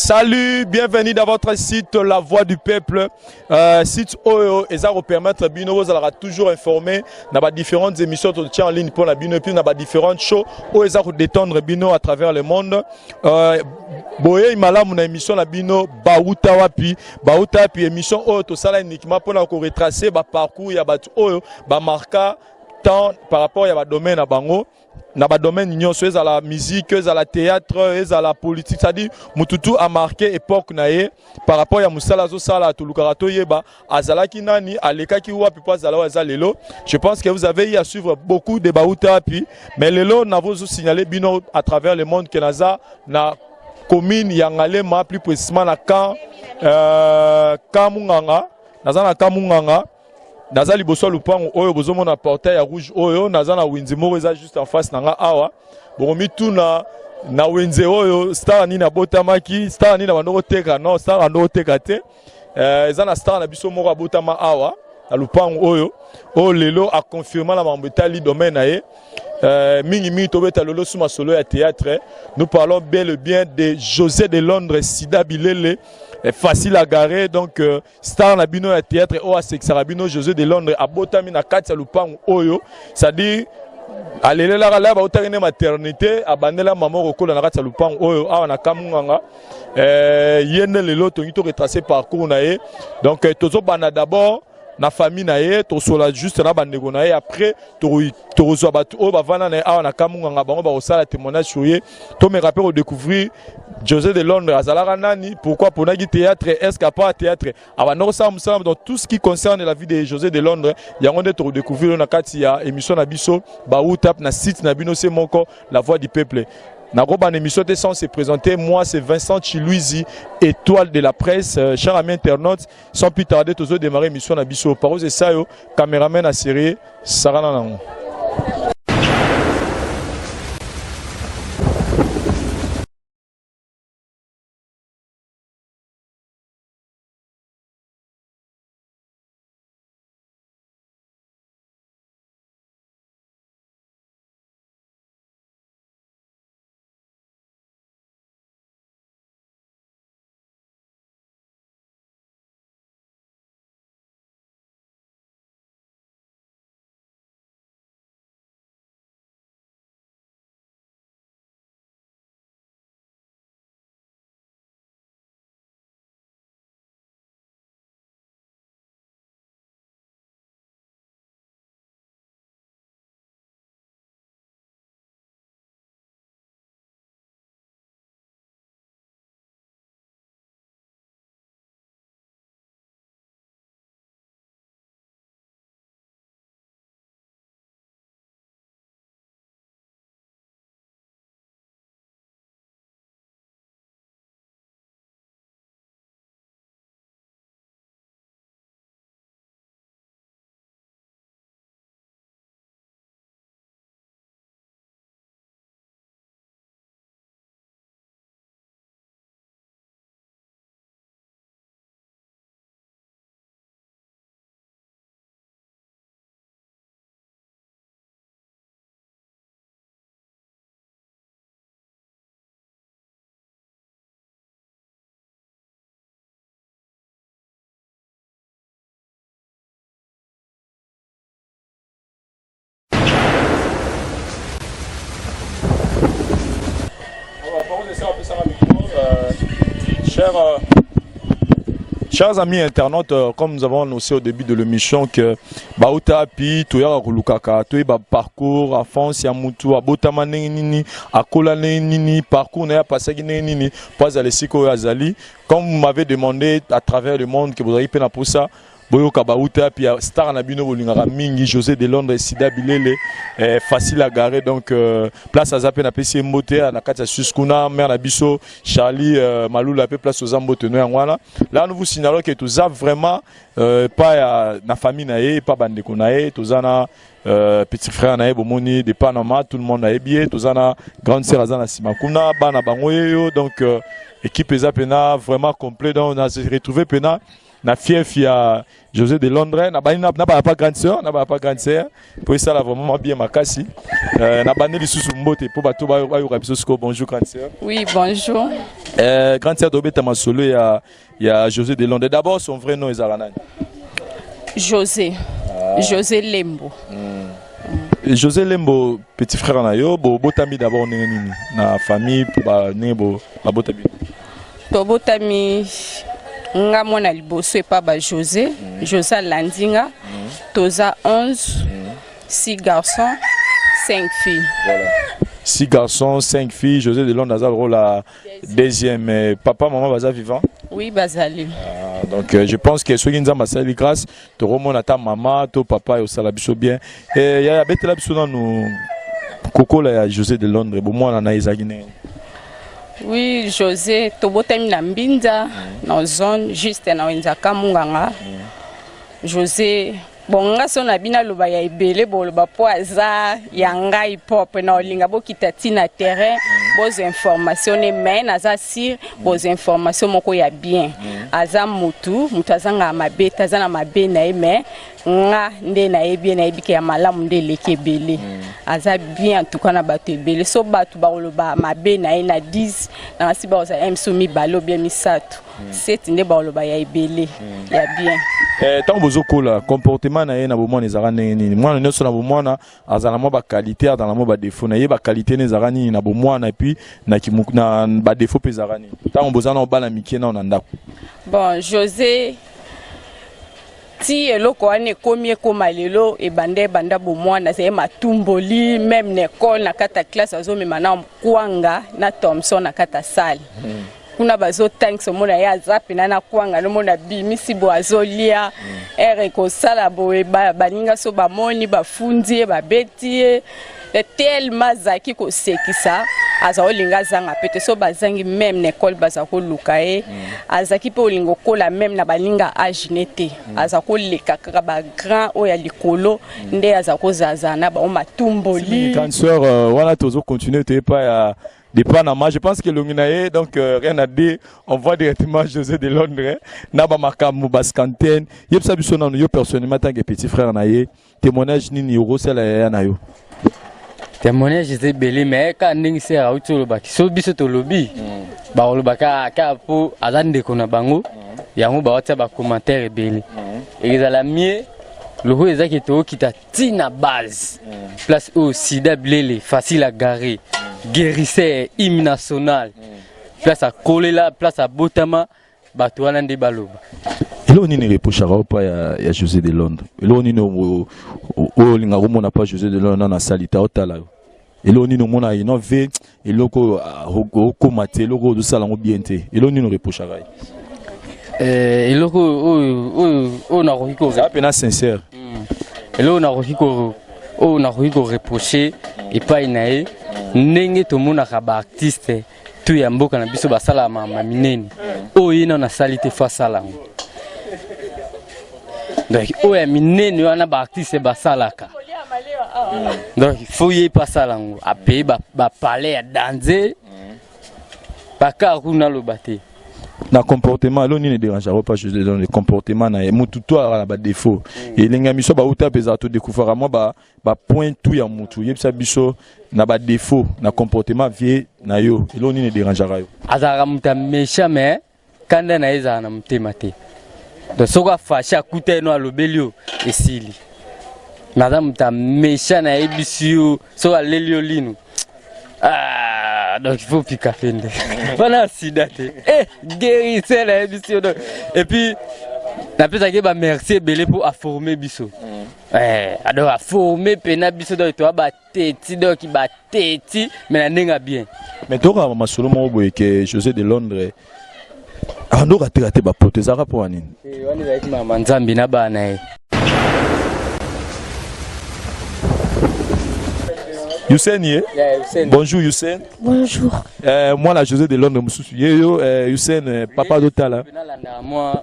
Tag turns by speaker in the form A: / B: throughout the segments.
A: Salut, bienvenue dans votre site La Voix du Peuple. Site oyo eza ko permettre bino bozalaka toujours informé na ba différentes émissions totia en ligne pour la bino et puis na ba différentes shows oyo eza ko détendre bino à travers le monde. Boye malamu na émission na bino bauta wapi, bauta wapi émission oyo tosala uniquement pour na ko retracer ba parcours ya batu oyo ba marqua temps par rapport ya ba domaine na bango. Na ba domaine nyonso, ezala musique, ezala théâtre, ezala politique, c'est-à-dire mututu a marqué époque na ye par rapport ya musala azosala. Tolukaka toyeba azalaki nani, alekaki wapi po azala oyo aza lelo. Je pense que vous avez eu à suivre beaucoup de bauta wapi, mais lelo nazo signaler bino à travers le monde que naza na commune ya Ngaliema, plus précisément na camp Munganga. Naza na camp Munganga, naza liboso ya lupango oyo bozomona portail ya rouge oyo. Naza na wenze moko eza juste en face na nga awa. Bokomituna na wenze oyo star nini abotamaki, star nini abanda koteka. Non, star abanda koteka te. Eza na star na biso moko abotama awa na lupango oyo, oyo lelo aconfirma na makambo etali domaine na ye. Mingi mingi tobeta lelo su masolo ya théâtre. Nous parlons bel et bien de José de Londres Sida Bilele, facile à garer. Donc star na bino ya théâtre oyo asekisaka bino, José de Londres, abotami na kati ya lupango oyo, c'est-à-dire alelelaka la bautaki nde maternité, abandela mama kokola na kati ya lupango oyo awa na Kamunganga. Ye nde lelo tongi toretrace parcours na ye. Donc tozobanda d'abord na famille na ye, tosola juste na bandeko na ye, après tokozwa bato oyo bavanda na ye awa na Kamunganga, bango bakosala témoignage sur ye. Tomeka mpe kodécouvrir José de Londres azalaka nani, pourquoi aponaki théâtre, est-ce qu'à part théâtre abanda kosala mosala. Donc tout ce qui concerne la vie de José de Londres, yango nde tokodécouvrir na kati ya émission na biso Bauta na site na bino se moko La Voix du Peuple. Nakobanda émission te sans se présenter. Moi, c'est Vincent Chiluizi, étoile de la presse. Chers amis internautes, sans plus tarder, tozo démarrer émission na biso. Parose Sayo, caméraman à série, Sarana Nango. Chers amis internautes, comme nous avons annoncé au début de l'émission que bauta pi toyaka kolukaka toyeba parcours enfance ya mutu, abotama ndenge nini, akola ndenge nini, parcours na ye apasaki ndenge nini po azala esika oyo azali. Comme vous m'avez demandé à travers le monde que bozalaki mpe na posa boyoka bauta pi ya star na bino bolingaka mingi, José de Londres Sida Bilele, facile à garer. Donc place aza mpe napesi ye mbote na kati ya Suisse kuna, mère na biso Charlie Malula mpe place oza, mbote no. Yango wana là nous vous signalons que toza vraiment pa ya na famille na ye, pa bandeko na ye. Toza na petit frère na ye, bomoni, de Panama, tout le monde ayebi ye. Toza na grande sœur aza na nsima kuna, bana bango yeyo. Donc équipe eza mpena vraiment complet. Donc on a se retrouvé mpena. na fief ya José de Londres na bani na ba pa grande sœur na ba pa grande sœur po esala vraiment bien makasi euh, na bandi lisusu mbote po bato bayoka biso sikoyo. Bonjour grande sœur.
B: Oui, bonjour.
A: Grande sœur, tobeta masolo ya José de Londres. D'abord, son vrai nom ezalaka nani?
B: José. Ah. José Lembo.
A: José Lembo, petit frère na yo, bobotami d'abord ndenge nini na famille, po ndenge babotami?
B: Tobotami, nga mwana liboso epa ba José. José alandi nga. Toza 11, 6 garçons, 5 filles.
A: Voilà. 6 garçons, 5 filles. José de Londres aza rôle la deuxième. Papa, maman baza vivant?
B: Oui, bazali.
A: Ah, donc je pense que soki Nzambe asali grâce, tokomona ata mama to papa osala biso bien. Yaya, betela biso nanu kokola ya José de Londres, bomwana na ezalaki ndenge?
B: Oui, José, tobotami na Mbinza, na zone juste na wenze Kamunganga. José, bon, nga so na bino aloba ya ebele, boloba mpo aza ya ngai propre na olinga bokita ntina terrain, bozwa information ne, mais naza sûr bozwa information moko ya bien. Aza mutu azangaka mabe te, aza na mabe na ye, mais nga nde nayebi ye, nayebi ke ya malamu nde eleki ebele. Aza bien en tout cas na bato ebele. So bato bakoloba mabe na ye na 10, na ngasi bakozala miso mibale obie misato, seti nde bakoloba ya ebele ya bien.
A: Ntango bozokola, comportement na ye na bomwana ezalaka ndenge nini? Mwana nyonso na bomwana azala na mwa baqualité, azala na mwa badéfaut na ye. Baqualité ne ezalaka nini na bomwana, et puis na badéfaut mpe ezalaka nini ntango boza na bana mike nao na ndako?
B: Bon, José, ti eloko wana ekomi, ekóma lelo, ebanda bomwana, azali matumboli. Même na ekole, na kati ya classe, azomema na kwanga na Thomson na kati ya salle. Kuna bazotangisa, omona ye aza pena na kwanga, nomona bimisi boye, azolia ere ekosala boye. Baninga so bamoni, bafundi ye, babeti ye. Tellement azalaki kosekisa, aza kolinga azanga pe te. So bazangi, même na ekole baza koluka ye. Azalaki mpe olinga okola même na baninga age ne te, aza koleka kaka bagrand oyo ya likolo, nde aza kozazala na bango matumboli.
A: Grande sœur, wana tozocontinue toyepa ya de Panama. Je pense que elongi na ye, donc rien à dire, on voit directement José de Londres na ba makambo bascantene. Yebisa biso nanu, yo personnellement, tant que petit frère na ye, témoignage nini okosala yaya na yo?
C: Témoignage eza ebele, mais kaka ndenge sœur auti olobaki, so biso tolobi, bakoloba kaka mpo aza ndeko na bango, yango bawatia bacommentaire ebele. Ezala mie lokola ezaki tookita ntina base, place oyo sida bilele facile à garer, guérisseur, hymne national, place akolela, place abotama, bato wana nde baloba.
A: Eloko nini reprochaka yo pa ya José de Londres? Eloko nini oyo olingaka komona pa José de Londres nano asali te, otala yo? Eloko nini omona ino ve eloko oyo okóma te, eloko oyo ozosala yango bien te? Eloko nini oreprochaka ye?
C: Eloko oyo nakoki
A: eza mpena sincère.
C: Eloko nakoki oyo nakoki koreproche epai na ye, ndenge tomonaka baartiste tu ya mboka na biso basalaka makambo minene, oyo ye nano asali te, faut asala yango. Donc oyo ya minene wana baartiste basalaka, donc faut ye mpe asala yango, apeye bapalais ya danze, bakar kuna aloba te.
A: Na comportement, eloko nini dérangeaka pas José dans le comportement na ye? Mutu to azalaka na badéfaut, elengi ya miso bauta mpe ezala todécouvraka mwa bapoint tout ya mutu. Yebisa biso na badéfaut na comportement vie na yo, eloko nini dérangeaka yo?
C: Azalaka moto ya méchant, mais kanda na ye ezalaka na motema te. Donc soki afâché, akuta ye no, alobeli yo, esili. Mais aza moto ya méchant, nayebisi yo, soki aleli yo lino, ah, donc il faut pika pende wana sida te. Eh, guérisseur, nayebisi yo. Donc et puis napesaki bamerci ebele mpo aforme biso. Eh, donc aforme mpena biso, donc toya bateti, donc bateti, mais na ndenge ya bien.
A: Mais tokaka masolo moko boye ke José de Londres andoka teka te bapoto, ezalaka mpo ya nini?
C: Wana ezalaki mama Nzambe na bana na ye.
A: Hussein ye. Bonjour Hussein.
D: Bonjour.
A: Mwana José de Londres mosusu ye yo, Hussein, papa azotala.
C: Nalandaka mwa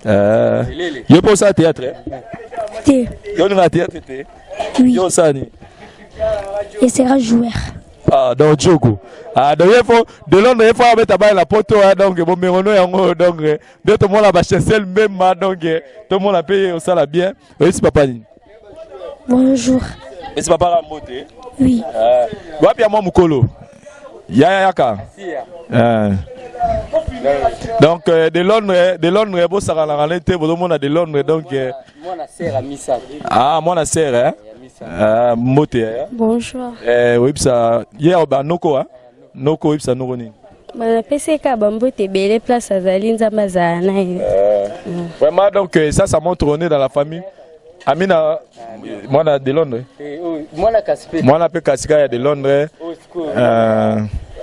A: Yo mpo osala théâtre?
D: Te.
A: Yo olingaka théâtre te?
D: Oui.
A: Yo osala nini?
D: Je serai joueur.
A: Ah, donc Diogo. Ah, donc il faut de Londres, il faut abeta balle la poto, hein, donc bon merono yango, donc de tout le monde ba chancel même, hein, donc tout le monde a payé ça la bien. Oui, c'est papa nini.
D: Bonjour.
A: Et c'est papa Rambote.
D: Oui.
A: Wapi ya mwa mukolo. Ya ya yaka. Donc de Londres, bosakana na te, bozomona de Londres, donc
C: mwana sœur ya misato.
A: Ah, mwana sœur, hein. Ah, mbote hein.
D: Bonjour.
A: Oyebisa ye ba noko, hein. Noko oyebisa noko nini?
D: Napesi kaka bambote ebele place azali, Nzambe azala na ye.
A: Vraiment, donc ça, ça montre on est dans la famille. Amina, mwana de Londres.
C: Mwana kasi mpe.
A: Mwana mpe kasika ya de Londres.
C: Oyo sikoyo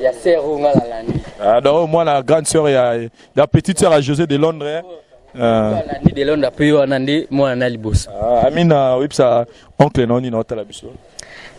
C: ya sœur oyo nga nalandi.
A: Ah, donc mwana grande sœur ya la petite sœur ya José de Londres.
C: Alandi de Londres mpe wana nde mwana na liboso.
A: Ah, Amina, oyebisa oncle na nini otala biso.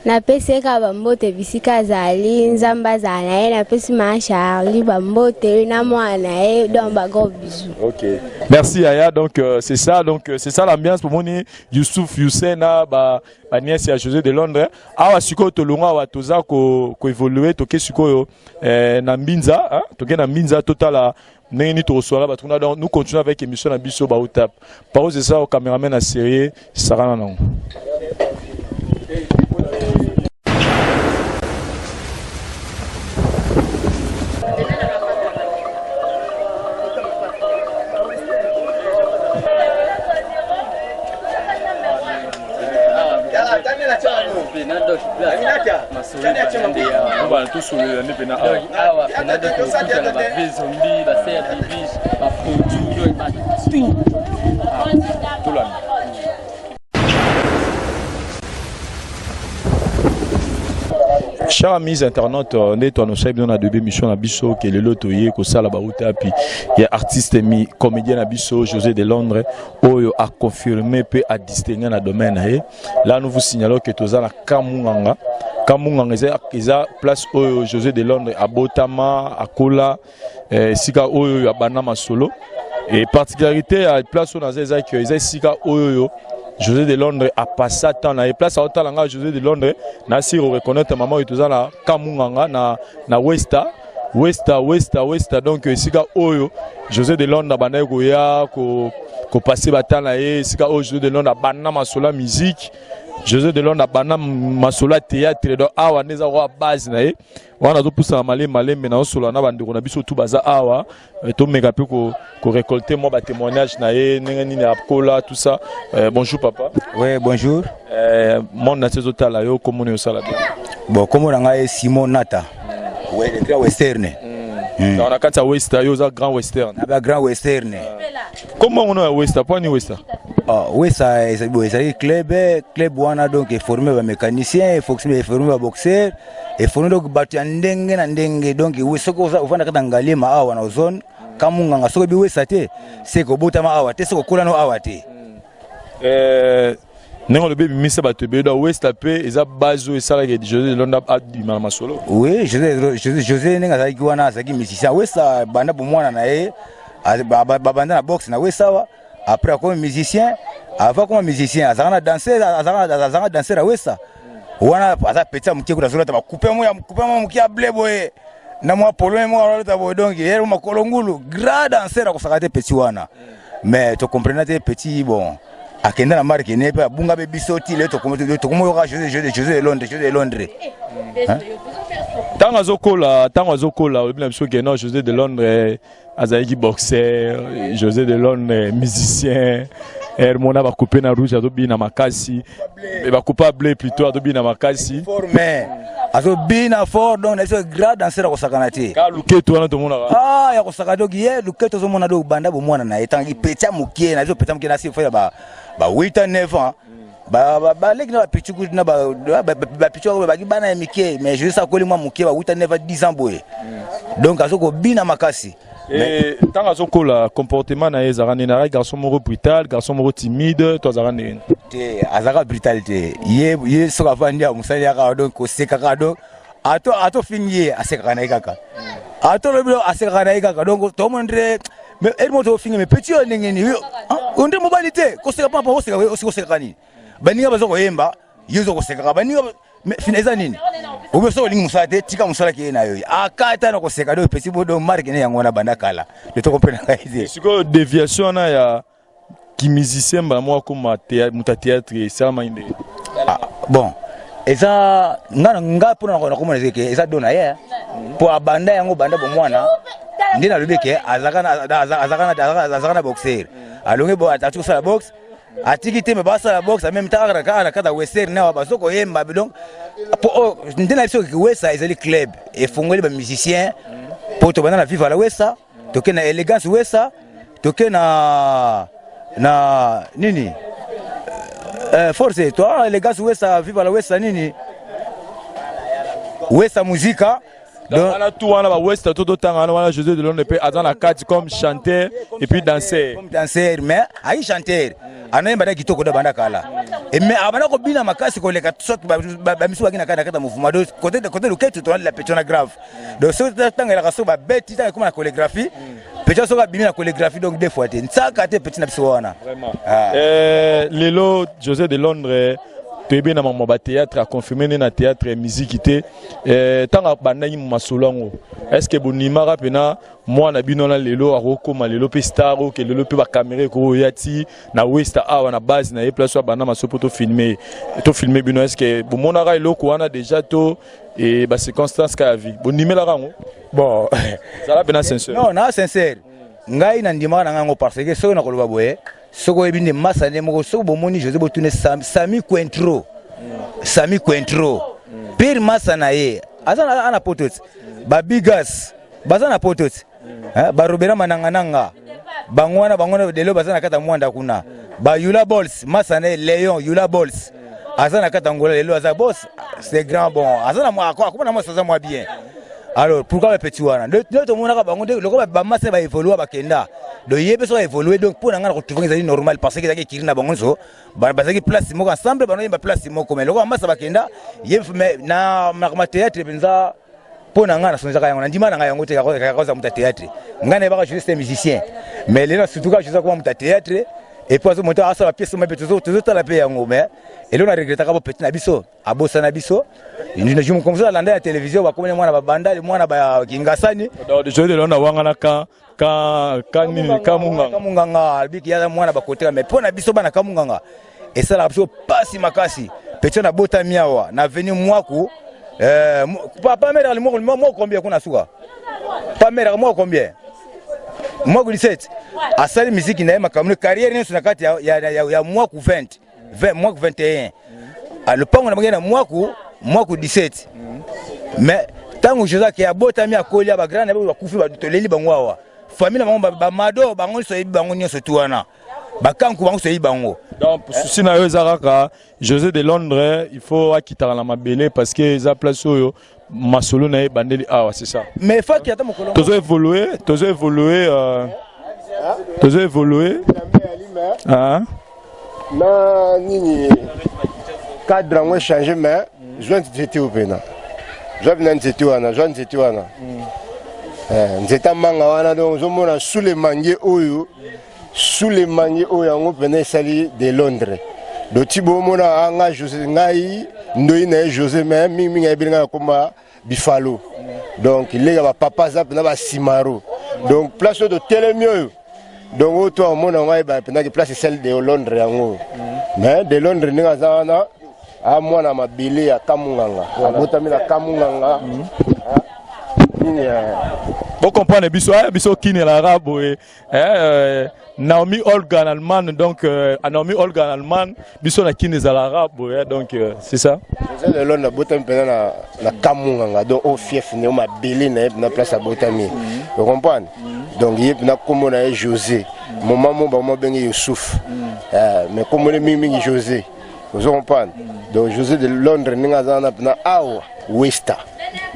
D: Napesi ye kaka bambote bisika azali, Nzambe azala na ye. Napesi ma Charlie bambote na mwana na ye, donc bagros bisous.
A: Ok. Merci Yaya. Donc c'est ça. Donc c'est ça l'ambiance pour moni Youssouf Hussein ba ba nièce ya José de Londres. Awa sikoyo tolonga awa toza ko ko évoluer toke sikoyo na Mbinza, hein? Toke na Mbinza totala ndenge nini tokosola bato kuna. Donc nous continuons avec émission na biso ba utap. Par c'est ça au caméraman na série Sarana non.
C: Awa pena donc okutana ba zombi, baser bibiche, baproduit, tout.
A: Tolanda. Chers amis internautes, nde toannoncer bino na début émission na biso ke lelo toye kosala bauta api ya artiste mi comédien na biso José de Londres oyo a confirmé pe a distingué na domaine na ye. Là nous vous signalons que toza na Kamunganga. Kamunganga eza place oyo José de Londres abotama, akola, esika oyo abanda masolo. Et particularité ya place oyo naza eza ke eza esika oyo José de Londres a passé temps na ye. Place aotala nga José de Londres na si reconnaître maman oyo toza na Kamunganga na Westa. Westa, Westa, Westa. Donc esika oyo José de Londres abandaki koya ko passer ba temps na ye, esika oyo José de Londres abanda masolo ya musique, José de Londres abanda masolo ya théâtre. Donc awa nde eza kwa base na ye. Wana azopusana malembe malembe na osola na bandeko na biso tu baza awa, tomeka mpe ko récolter mwa ba témoignage na ye ndenge nini akola, tout ça. Bonjour papa.
E: Oui, bonjour.
A: Monde na ezotala yo, komona osala bien.
E: Bon, komona ngai Simon Nata. Ouais, le grand western.
A: Donc na kati ya Westa, yo oza grand western.
E: Na ba grand western.
A: Kombo ngono ya Westa, po ni Westa?
E: Ah, Westa ezali club, club wana donc eformer ba mécanicien, eformer ba boxeur, eformer donc bato ya ndenge na ndenge. Donc soki ovanda kaka Ngaliema awa na zone Kamunganga, soki oyebi Westa te, se kobotama awa te, se kokola no awa te.
A: Ndenge olobi ebimisa bato ebele, donc Westa mpe eza base oyo esalaka José de Londres abima na masolo.
E: Oui, José ndenge azalaki wana, azalaki musicien Westa banda bomwana na ye, babanda na boxe na Westa awa, après akomi musicien. Avant akoma musicien, azalaka na danser, azalaka danser ya Westa wana. Aza petit ya moke kuna, azolata bakupe mo ya kupe mo moke ya bleu boye na mwa polo moko alota boye. Donc ye makolo ngulu, grand danser, akosaka te petit wana. Mais tocomprena te petit, bon, akenda na marke ne mpe abunga mpe biso ti le tokomoyoka José, José, José de Londres, José de Londres.
A: Ntango azokola, olobi na biso ke non, José de Londres azalaki boxer, José de Londres musicien, mona bakupe na rouge azobina makasi, bakupe bleu plutôt, azobina makasi.
E: Forme, azobina fort. Donc na biso grand danser, akosakana te.
A: Ka luketu wana tomonaka.
E: Ah, ya kosaka. Donc ye luketu ozomona, donc banda bomwana na ye, tangi petit ya mokie na biso, petit ya mokie na si fo ya ba 8 ans, 9 ans, baleki na bapichu kutu na bapichu baki bana ya mike. Mais juste akoli mwa mokie, ba 8 ans, 9 ans, 10 ans boye, donc azokobina makasi.
A: Ntango azokola, comportement na ye ezalaka ndenge? Azalaki garçon moko brutal, garçon moko timide, to azalaka ndenge?
E: Te, azalaka brutal te. Ye soki avandi ya mosali yaka, donc kosekaka, donc ato atofingi ye, asekaka na ye kaka, ato lobi, asekaka na ye kaka. Donc tomona ndre, mais eri moto ofingi, mais petit oyo ndenge nini ondre mobali te koseka pampa, osekaka nini? Baninga baza koyemba, yo oza kosekaka baninga, mais fina eza nini? Obe soki olingi mosala te, tika mosala keye na yo. Akata na koseka do epesi bo do marque ne yango wana banda kala. De to comprendre ngai te.
A: Sikoyo déviation wana ya kimusicien mbala moko akoma moto ya théâtre esalamaki ndenge?
E: Ah, bon, eza nga nga mpona nakomona eke eza do na ye mpo abanda yango banda bomwana. Nde nalobi ke azalaka na boxer, alongi bo atiki kosala boxe, atiki te, me basala boxe en même temps kaka na kati ya western awa bazo koyemba. Donc po oyo nde na biso Wesa ezali club efongoli bamusicien, mpo tobanda na Viva la Wesa, toke na Élégance Wesa, toke na nini, Force to Élégance Wesa, Viva la Wesa, nini, Wesa Muzika.
A: Donc wana tout wana bawest to totanga wana wana, José de Londres mpe aza na kati comme chanteur et puis danseur.
E: Comme danseur, mais ayi chanteur, anoyemba na kitoko do banda kala. Et mais abanda kobina makasi koleka soit bamisu baki na kati ya mouvement. Donc côté loketu tonalela petit wana grave. Donc soki ntango elaka, soki babeti, ntango ekoma na chorégraphie, petit soki abimi na chorégraphie, donc deux fois te, ntsaka te, petit na biso wana.
A: Vraiment. Ah. Lelo José de Londres toyebi na makambo bathéâtre, aconfirme nde na théâtre ya miziki te. Ntango abandaki masolo yango, est ce que bonimaka mpena mwana bino wana lelo akokóma lelo mpe star, oke lelo mpe bacaméra ekoya ti na West awa na base na ye, place oyo abanda masolo, mpo tofilme bino? Est ce que bomonaka eloko wana déjà to e bacirconstance ka ya vie bondimelaka yango?
E: Bon.
A: Zala mpena sincère.
E: Non, na sincère, ngai nandimaka na ngai yango, parce que soki nakoloba boye, soki oyebi nde masa nde moko, soki bomoni José, botune Sami Cointro, Sami Cointro pire masa na ye aza ana poto ti babigas baza na poto ti barobera manangananga bango wana, bango wana lelo baza na kati ya Mwanda kuna. Bayula Bols, masa na ye Léon Yula Bols aza na kati ya Ngola lelo, aza boss, c'est grand. Bon, aza na mwa akoma na mwasi, aza mwa bien. Alors pourquoi bapeti wana nde tomonaka bango nde lokola bamasa baévolua, bakenda, donc ye mpe soki aévolue. Donc mpo na ngai na kotrouve ezali normal, parce que ezalaki ekiri na bango nyonso, bazalaki place moko ensemble, banoyemba place moko. Mais lokola bamasa bakenda ye, mais na makambo ya théâtre mpenza, mpo na ngai nasonzaka yango, nandima na ngai yango te. Kakoza moto ya théâtre, ngai nayebaka José c'est un musicien, mais lelo surtout kaka José akoma moto ya théâtre et puis azomonta asala pièce mpe tozotala mpe yango. Mais eloko na regretaka, bo petit na biso abosana biso comme ça, alanda ya télévision, bakomani mwana babandali, mwana bakingasani.
A: Donc José de Londres wangana ka nini, Kamunganga?
E: Kamunganga, alobiki yaza mwana bakoteka. Mais mpo na biso bana Kamunganga, esalaka biso pasi makasi. Petit nabotami awa na avenue Mwaku. Papa mère ali moko combien kuna suka, pa mère moko combien, Mwaku 17, asali miziki na ye, makambo carrière nyonso na kati ya Mwaku 20 20, Mwaku 21. Lopango na bango na Mwaku 17. Mais ntango José ake, abotami, akoli, bagrand na bango bakufi, toleli bango awa, famille na bango, bamado bango nyonso, oyebi bango nyonso tu wana, bakanku bango nyonso, oyebi bango.
A: Donc souci na yo eza kaka José de Londres il faut akitaka na mabele, parce que eza place oyo masolo na ye ebandeli awa, c'est ça?
E: Mais faki ata mokolo.
A: Tozo évoluer, tozo évoluer, tozo évoluer, ah.
F: Na nini, cadre yango échange, mais zwa nzete oyo mpena, zwa mpena nzete wana, zwa nzete wana, nzete manga wana. Donc ozomona sous le mangue oyo, sous le mangue oyo, yango mpena esali de Londres. Donc ti bomona anga José, ngai ndoi na ye José, mais mingimingi ayebeli ngai nakoma Bifalo. Donc leka bapapa aza mpena basimaro. Donc place oyo totelemi oyo, donc oyo to amona yango, ayeba mpenzaki place esali de Londres yango. Mais de Londres ndenge aza wana, amwana mabele ya Kamunganga, abotami na Kamunganga nini.
A: Bocomprendre biso, aya biso kinelaka boye, Naomi Olga en Allemagne. Donc Naomi Olga en Allemagne, biso na kini ezalaka boye. Donc c'est ça.
F: José de Londres abotami mpenza na Kamunganga. Donc oyo fief ne, oyo mabele na ye mpena, place abotami, ocomprendre. Donc ye mpena nkombo na ye José, moma mo bango babenge Yusuf, mais nkombo ne mingimingi José, ozo comprendre. Donc José de Londres ndenge aza wana mpena awa westa,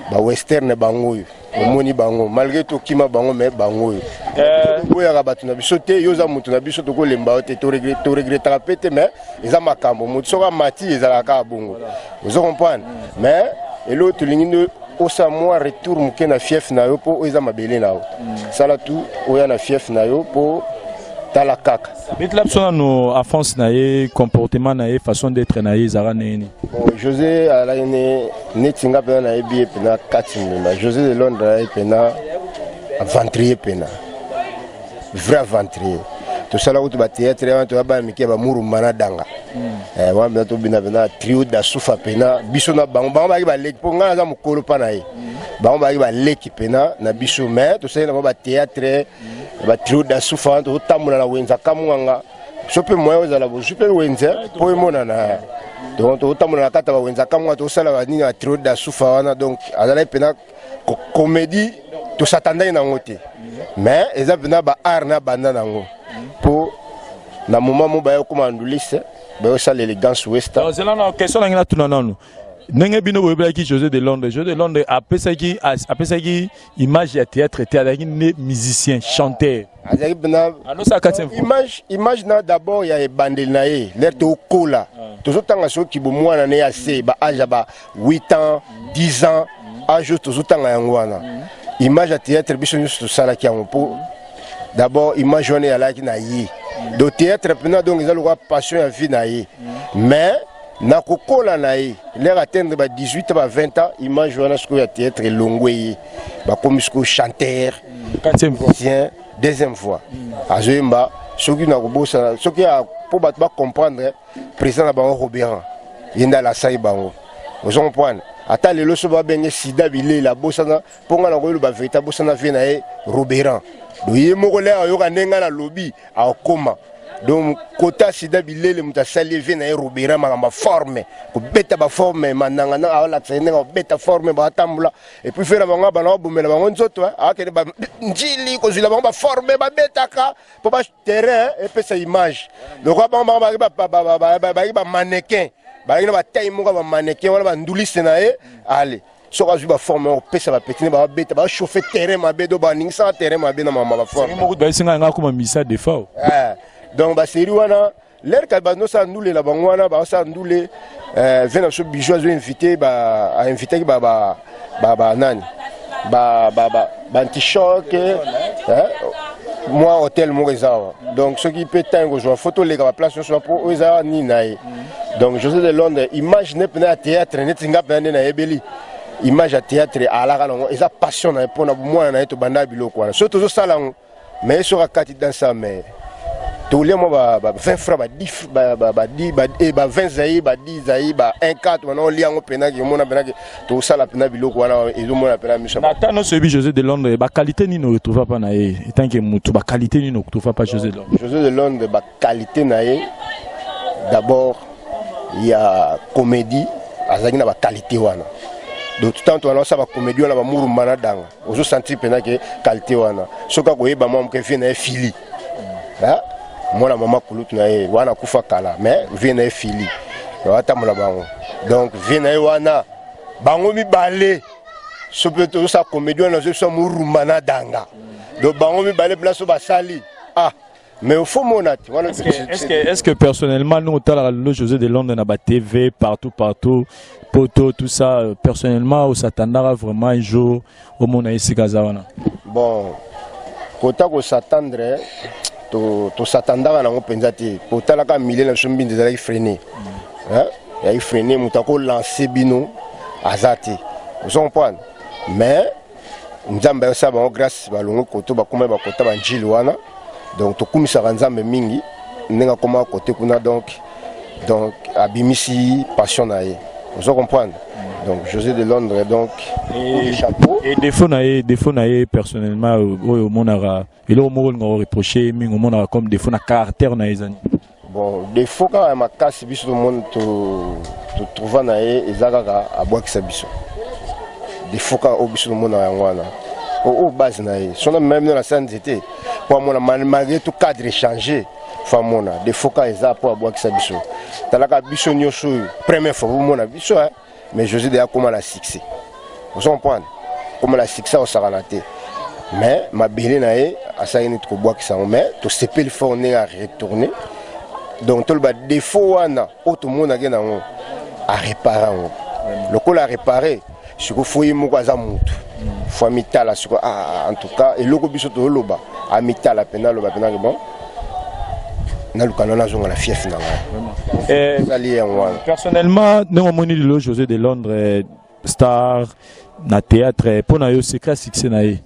F: bawestern bango oyo omoni bango, malgré tokima bango, mais bango oyo toboyaka bato na biso te. Yo oza moto na biso, tokolemba yo te, toregretaka mpe te. Mais eza makambo moto soki amati, ezalaka kaka bongo, ozo comprendre. Mais eloko tolingi nde osala mwa retour moke na fief na yo, mpo oyo eza mabele na yo. Sala tu oya na fief na yo mpo Tala kaka.
A: Betela biso nano enfance na ye, comportement na ye, façon d'être na ye ezalaka ndenge nini?
F: Bon, José azalaki ne neti nga mpena nayebi ye mpena kati mobimba. José de Londres azalaki mpena aventurier, mpena vrai aventurier. Tosala kutu batheatre wana, toya bana mike ya bamurumba na danga. Wana mpena tobina mpena trio dasufa mpena biso na bango. Bango bayaki baleki, mpo ngai naza mokolo mpa na ye. Bango bayaki baleki mpena na biso, mais tosali na bango batheatre, batrio dasufa wana. Tozotambola na wenza Kamwanga, so mpe moyen ozala bozwi mpe wenze mpo emonana. Donc tozotambola na kati ya bawenza Kamwanga, tozosala banini, batrio dasufa wana. Donc azalaki mpena comédie, tosatandaki nango te, mais eza mpena baart na banda nango, mpo na moment mo baye okóma nduliste, bayosala Élégance Westa.
A: Zela na question nangi natuna nanu. Ndenge bino boyebelaki José de Londres, José de Londres apesaki image ya théâtre te, azalaki nde musicien chanteur?
F: Azalaki mpena
A: anosala kati.
F: Image na d'abord ya ebandeli na ye, l'heure tokola, tozotanga soki bomwana ne ya se baage ya ba 8 ans, 10 ans, age oyo tozotanga yango wana, image ya théâtre biso nyonso tosalaki yango, mpo d'abord image wana ezalaki na ye. Donc théâtre mpena, donc eza lokola passion ya vie na ye. Mais na kokola na ye, l'heure atteindre ba 18 ba 20 ans, image wana sikoyo ya théâtre elongwe ye, bakomi sikoyo chanteur.
A: Quatrième voix.
F: Musicien, deuxième fois azoyemba. Soki na kobosana, soki mpo bato bacomprendre, président na bango Robert, ye nde alasaki bango. Ozo comprendre? Ata lelo so babenge sida bilele, abosana, mpo ngai nakoyeloba vérité, abosana vie na ye Roberan. Donc ye moko l'heure ayoka ndenge ngai nalobi, akokoma. Donc kota sida bilele, moto asali ye vie na ye Roberan, makambo aforme, kobeta baforme mananga na aolakisa ye ndenge akobeta forme, batambola. Et puis fe na bango bana babomela bango nzoto, akende njili kozwila bango baforme, babetaka mpo baterrain epesa image lokola bango bango bayaki bamannequin, bayaki na batai moko ya bamannequin wana, banduliste na ye. Ale soki azwi baforme, opesa bapetits ne babeta, bachauffe terrain mabe, do baningisaka terrain mabe na mama baforme.
A: Moko bayesi ngai, akoma misa defao.
F: Donc basérie wana, l'heure kali bazosala ndule na bango wana, bazosala ndule ve na biso Bijou azo invité, ainvitaki banani, baantichoc, mwa hotel moko eza awa. Donc soki mpe ntango kozwa fo toleka baplace nyonso mpo oyo eza nini na ye. Donc José de Londres, image ne mpena ya théâtre, neti nga mpena nde nayebeli image ya théâtre, alaka nango, eza passion na ye. Mpona mwana na ye tobanda biloko wana, soki tozosala yango, mais soki akati dansa, mais tolia mwa ba 20 francs, ba 10, ba 10, ba 20 zai, ba 10 zai, ba 1 4 wana, olia yango mpenaki, omona mpenaki tosala mpena biloko wana, ezomona mpena miso.
A: Na ta nyonso oyebi José de Londres, baqualité nini oretrouva mpa na ye etant que mutu? Baqualité nini okotrouva pa José de Londres?
F: José de Londres, baqualité na ye d'abord ya comédie, azalaki na baqualité wana. Donc tant wana osala bacomédie wana, bamurumba na danga, ozosentir mpena ke qualité wana. Soki akoyeba mwa moke, vie na ye fili, mwana mama kulutu na ye wana akufa kala, mais vie na ye fili atambola bango. Donc vie na ye wana, bango mibale, so mpe tozosala comédie wana, nazoyebisa murumba na danga. Donc bango mibale mpena so basali, ah, mais faut mona te wana.
A: Est-ce que personnellement, nous otalaka lelo José de Londres na batv partout partout, poto, tout ça, personnellement osatandaka vraiment un jour omona esika aza wana?
F: Bon, kota kosatendre, tosatandaka nango mpenza te. Kotalaka milie na biso, mbinda ezalaki freiné, ezalaki freiné, moto akolance bino aza te, ozo comprendre? Mais Nzambe ayosala bango grâce, balongwe koto, bakóma bakota banjili wana. Donc tokumisaka Nzambe mingi ndenge akóma kote kuna. Donc abimisi passion na ye, ozo comprendre? Donc José de Londres, donc
A: et,
F: chapeau.
A: Et défaut na ye personnellement, oyo omonaka, eloko moko olingaka oreproche mingi, omonaka comme défaut na caractère na ye, ezani?
F: Bon, défaut kaka ya makasi biso tomoni, totrouva na ye, eza kaka abwakisa biso. Défaut kaka oyo biso tomonaka yango wana, oyo base na ye sona meme no na sa nzete mpo amona, malgré tout cadre échangé, fo amona défaut kaka eza mpo abwakisa biso. Talaka biso nyonso oyo, première fois bomona biso, mais José deya akóma na succès, ozo comprendre? Kóma na succès, akosakana te. Mais mabele na ye asalaki neti kobwakisa yango, mais tosepeli fort ndenge aretourne. Donc toloba défaut wana oyo tomonaki nango, arépare yango. Lokola arépare sikoyo, fo ye moko aza mutu, fo amitala sikoyo. Ah, en tout cas eloko biso tozoloba, amitala mpena, aloba mpena bon. Naluka na nazonga na fief na ngai. Ezali yango wana.
A: Personnellement, ndenge omoni lelo José de Londres star na théâtre, mpo na yo secret succès na ye